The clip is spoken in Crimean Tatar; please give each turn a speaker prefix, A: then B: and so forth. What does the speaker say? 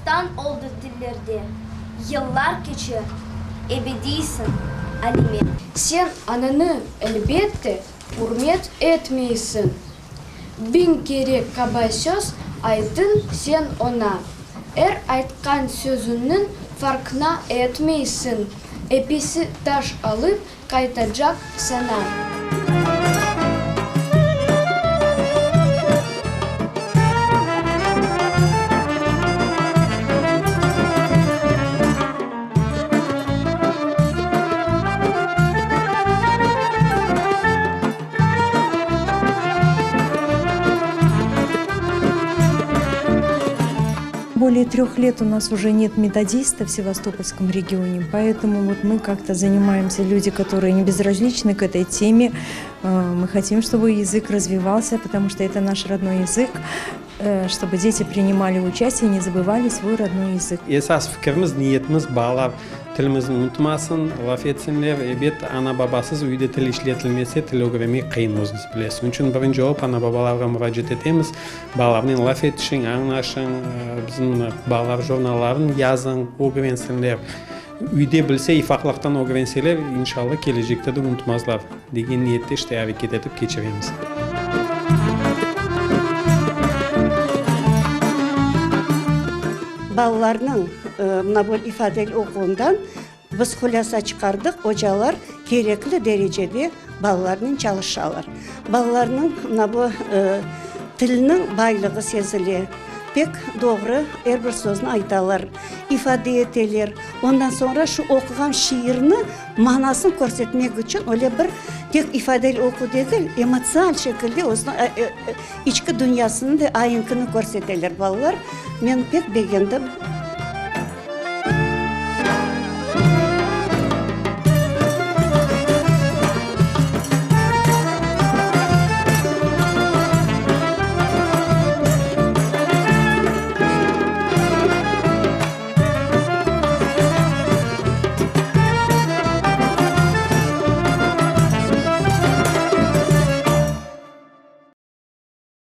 A: Destan oldı tillerde. Yıllar keçer, ebediysiñ, Alime.
B: Sen ananı, elbette, ürmet etmeysiñ. Biñ kere qaba söz aytıñ sen oña. Er aytqan sözüñniñ farqına etmeysiñ. Episi taş alıp qaytacaq saña.
C: Более трех лет у нас уже нет методиста в Севастопольском регионе, поэтому вот мы как-то занимаемся, люди, которые не безразличны к этой теме. Э, мы хотим, чтобы язык развивался, потому что это наш родной язык, э, чтобы дети принимали участие, не забывали свой родной язык.
D: Esas fikirimiz, niyetimiz balalar tilimizni unutmasın, laf etsinler. Ebet, ana-babasız üyde til işletilmese, til ögrenmek qıyın, özüñiz bilesiz. Onıñ içün birinci olıp ana-babalarğa muracaat etemiz, balalarnen laf etişiñ, añlaşıñ, bizim balalar jurnalların yazıñ, ögrensinler. Üyde bilse, ifaqlıqtan ögrenseler, inşallah, kelecekte de unutmazlar, degen niyette işte areket etip keçiremiz.
E: Balalarnıñ mına bu ifadeli oquvından biz hulâsa çıqardıq, ocalar kerekli derecede balalarnen çalışalar. Balalarnıñ mına bu tiliniñ baylığı sezile, pek doğru er bir sözni aytalar, ifade eteler. Ondan soñra şu oquğan şiirni manasını körsetmek içün öyle bir tek ifadeli oquv degil, emotsional şekilde özüniñ içki dünyasını da, aenkini körseteler balalar. Men pek begendim.